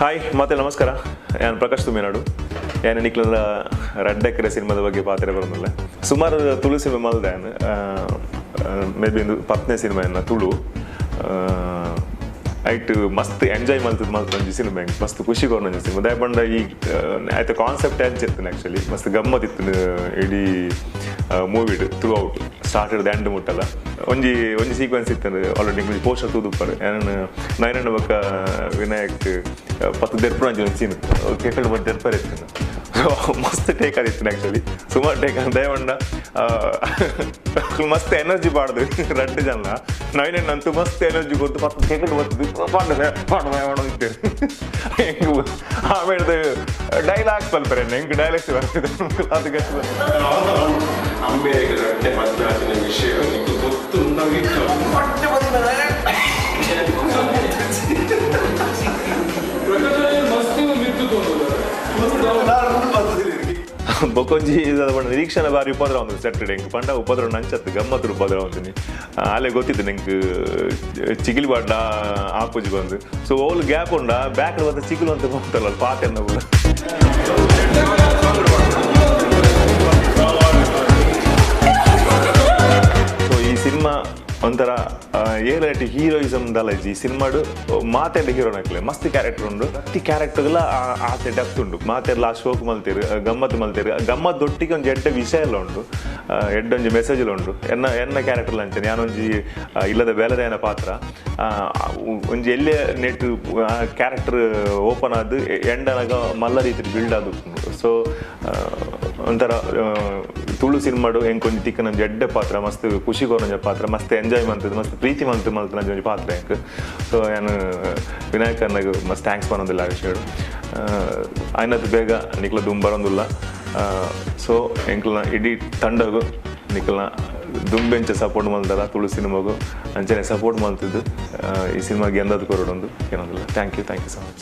Hi, ಮತ್ತೆ ನಮಸ್ಕಾರ. ನಾನು ಪ್ರಕಾಶ್ ತುಮಿನಾಡು. ಯಾನ್ ನಿಕ್ಲೆನ ರಡ್ಡ್ ಎಕರೆ ಸಿನಿಮಾದ ಬಗ್ಗೆ ಪಾತೆರ ಬರೋದಿಲ್ಲ. ಸುಮಾರು ತುಳು ಸಿನಿಮಾ ಮಲ್ದೆ. ಮೇ ಬಿ ಇಂದು 10ನೇ ಸಿನಿಮಾ ಎನ್ನ ತುಳು. ಐಟ್ ಮಸ್ತ್ ಎಂಜಾಯ್ ಮಲ್ತದ್ ಮಲ್ತ್ ಒಂಜಿ ಸಿನಿಮಾ, ಎಂಕ್ ಮಸ್ತ್ ಖುಷಿ ಕೊರ್ನ ಒಂಜಿ ಸಿನಿಮಾ. ದಾಯೆ ಪಂಡ ಈ ಆಯ್ತ ಕಾನ್ಸೆಪ್ಟ್ ಅಂಚ ಇತ್ತು ಆ್ಯಕ್ಚುಲಿ. ಮಸ್ತ್ ಗಮ್ಮತ್ ಇತ್ತು ಇಡೀ ಮೂವಿಡ್, ಥ್ರೂ ಔಟ್, ಸ್ಟಾರ್ಟ್ ಹಿಡ್ದು ಎಂಡ್ ಮುಟ್ಟಲ್ಲ. ಒಂಜಿ ಒಂಜಿ ಸೀಕ್ವೆನ್ಸ್ ಇತ್ತು, ಆಲ್ರೆಡಿ ಒಂಜಿ ಪೋಸ್ಟರ್ ತೂದುಪ್ಪರು. ಯಾನ್ ನೈನಣ್ಣ ಬೊಕ್ಕ ವಿನಾಯಕ್ ಪತ್ತು ದೆರ್ಪುನ ಒಂಜಿ ಸೀನ್, ಕೇಕಲ್ ಬಟ್ ದೆರ್ಪರ್ ಇತ್ತು. ಮಸ್ತ್ ಟೇಕ್ ಆದಿತ್ತು ಆ್ಯಕ್ಚುಲಿ, ಸುಮಾರು ಟೇಕ್. ದಯವಂಡ ಮಸ್ತ್ ಎನರ್ಜಿ ಪಾಡ್ದು ರಡ್ಡ್ ಜನ. ನೈನಣ್ಣ ಅಂತೂ ಮಸ್ತ್ ಎನರ್ಜಿ ಕೊಟ್ಟು ಪತ್ತು ಕೇಕಲ್ ಬರ್ತದೆ, ಪಾಂಡ ಪಾಂಡ ಇತ್ತೇನೆ. ಆಮೇಲೆ ಡೈಲಾಗ್ಸ್ ಪಲ್ಪರೆ, ಎಂಕ್ ಡೈಲಾಗ್ಸ್ ಬರ್ತದೆ ಅದು ಗಟ್ಟಿ. ಅಂಬೇರಿಗೆ ರಟ್ಟೆ ಮದ್ವೆ ವಿಷಯ ನಿಂಗೆ ಗೊತ್ತುಂಡಾಗಿತ್ತು. ಬೊಕೊಂಜಿ ಪಂಡ ನಿರೀಕ್ಷಣೆ ಬಾರಿ ಉಪದ್ರ ಒಂದು ಸೆಟರ್ಡೆ ಎಂಕ್ ಪಂಡ ಉಪದ್ರ ನಂಚತ್ತು ಗಮ್ಮತ್ತು ಉಪದ್ರ ಒಂದಿನಿ. ಆಲೆ ಗೊತ್ತಿತ್ತು ನಂಗೆ ಚಿಗಿಲಿ ಬಾಡ್ಡ ಆಪುಜಿ ಬಂದು. ಸೊ ಓಲ್ ಗ್ಯಾಪ್ ಉಂಡ ಬ್ಯಾಕ್ ಬಂದು ಚಿಗುಲು ಅಂತ ಹೋಗ್ತಲ್ಲ ಪಾತೆಲ್ಲ ಕೂಡ. ಸೊ ಈ ಸಿನಿಮಾ ಒಂಥರ ಏರೈಟಿ ಹೀರೋಯಿಸಮ್ ದಲಜಿ. ಈ ಸಿನಿಮಾಡು ಮಾತೆಲ್ಲ ಹೀರೋನಕ್ಲೆ ಮಸ್ತ್ ಕ್ಯಾರೆಕ್ಟರ್ ಉಂಡು. ಪ್ರತಿ ಕ್ಯಾರೆಕ್ಟರ್ಲ ಆತೆ ಡೆಪ್ತ್ ಉಂಡು. ಮಾತೆಲ್ಲ ಆ ಶೋಕ್ ಮಲ್ತೇರು, ಗಮ್ಮತ್ತು ಮಲ್ತೇರು. ಗಮ್ಮತ್ ದೊಟ್ಟಿಗೆ ಒಂಜಿ ಎಡ್ಡೆ ವಿಷಯ ಎಲ್ಲ ಉಂಡು, ಎಡ್ಡೊಂಜಿ ಮೆಸೇಜ್ ಎಲ್ಲ ಉಂಡು. ಎನ್ನ ಎನ್ನ ಕ್ಯಾರೆಕ್ಟರ್ ಅಂಚನೆ ಯಾನೊಂಜಿ ಇಲ್ಲದ ಬೇಲದ ಪಾತ್ರ. ಒಂಜಿ ಎಲ್ಲೇ ನೆಟ್ ಕ್ಯಾರೆಕ್ಟರ್ ಓಪನ್ ಆದ್ ಎಂಡನಾಗ ಮಲ್ಲ ರೀತಿ ಬಿಲ್ಡ್ ಆದ್. ಸೊ ಒಂಥರ ತುಳು ಸಿನಿಮಾಡು ಎಂಕೊಂಜಿ ತಿಕ್ಕನ ಒಂಜಿ ಎಡ್ಡೆ ಪಾತ್ರ, ಮಸ್ತ್ ಖುಷಿ ಕೊರೊಂಜಿ ಪಾತ್ರ, ಮಸ್ತ್ ಎಂಜಾಯ್ ಮಂತದ್ದು, ಮಸ್ತ್ ಪ್ರೀತಿ ಮಂತ್ ಮಲ್ತನ ಒಂಜಿ ಪಾತ್ರ ಎಂಕ್. ಸೊ ಯಾನ್ ವಿನಾಯಕ್ ಅಣ್ಣಗ್ ಮಸ್ತ್ thanks ಪನೊಂದುಲ್ಲ ಆ ವಿಷಯಡು. ಆಯ್ನತ್ ಬೇಗ ನಿಕ್ಲ ದುಂಬು ಬರೋಂದುಲ್ಲ. ಸೊ ಎಂಕ್ಲನ ಇಡೀ ತಂಡಗು ನಿಕ್ಲನ ದುಂಬೆಂಚ ಸಪೋರ್ಟ್ ಮಲ್ದಲ್ಲ ತುಳು ಸಿನಿಮಾಗು ಅಂಚನೆ ಸಪೋರ್ಟ್ ಮಲ್ತದ್ದು ಈ ಸಿನಿಮಾಗೆ ಎಂದಾದ್ ಕೊರಡೊಂದು ಏನೊಂದಿಲ್ಲ. Thank you, thank you so much.